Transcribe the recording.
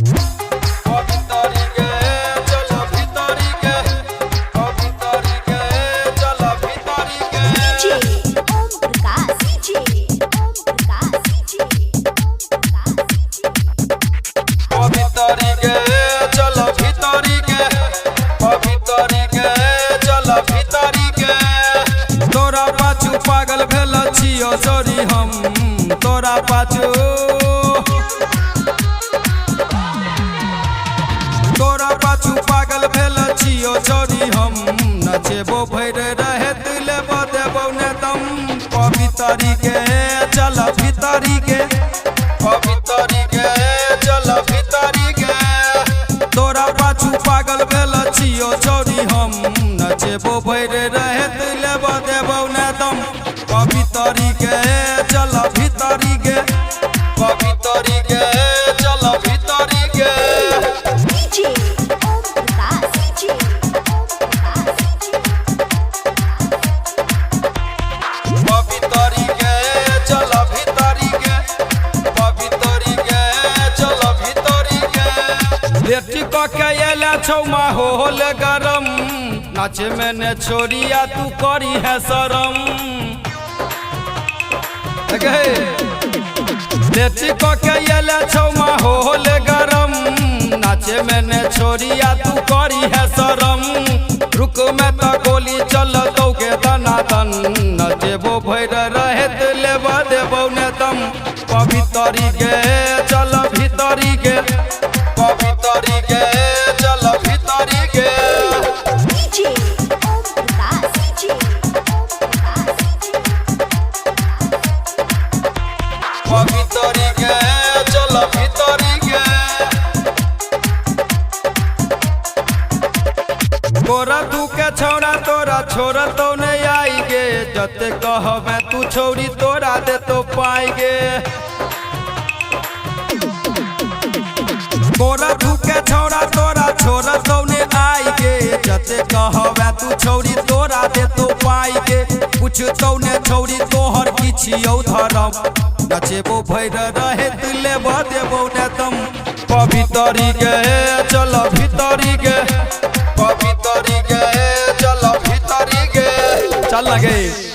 भीतरी गे चल भीतरी गे, भीतरी गे चल भीतरी गे। DJ Om Prakash, DJ Om Prakash, DJ Om Prakash, भीतरी गे चल भीतरी गे, भीतरी गे चल भीतरी गे। तोरा पाछू पागल भेल छियो सॉरी हम, तोरा पाछू, तोरा पाछू पागल भेल छियो सॉरी हम। नचेबो भरि रहे लेबो देबो ने दम। पवितरी के चल भीतरी के, पवितरी के चल भीतरी के। तोरा पाछू पागल भेल छियो छौरी हम। नचेबो भरि रहे लेबो देबो ने दम। पवितरी के चल भीतरी के, पवितरी के चल भीतरी के। DJ Om Prakash, DJ Om Prakash, पवितरी के चल भीतरी के, पवितरी के चल भीतरी के। लेटी क के एला छौ माहौल गरम, नाचे में ने छोरिया तू करी है शरम। लेटी क के एला छौ माहौल गरम, नाचे में ने छोरिया तू करी है शरम। रुक में त गोली चल तो के दनादन, नचेबो भरि रहत लेबा देबो ने दम। पवितरी के चल भीतरी के, पवितरी के चल भीतरी के। DJ Om Prakash, DJ Om Prakash, पवितरी के चल भीतरी के। गोरा तू के छौड़ा तोरा छोड़ तो नहीं आई गे, जते कहबे तू छौड़ी तोरा दे तो पाई गे। गोरा तू के छौड़ा तोरा छोड़ तो नहीं आई गे, जते कहबे तू छौड़ी तोरा दे तो पाई गे। कुछ तो ने छौड़ी तोहर किछियौ धरम, नचेबो भरि रहे लेबो देबो ने दम। पवितरी के चल भीतरी के, पवितरी के चल भीतरी के। चल लगे।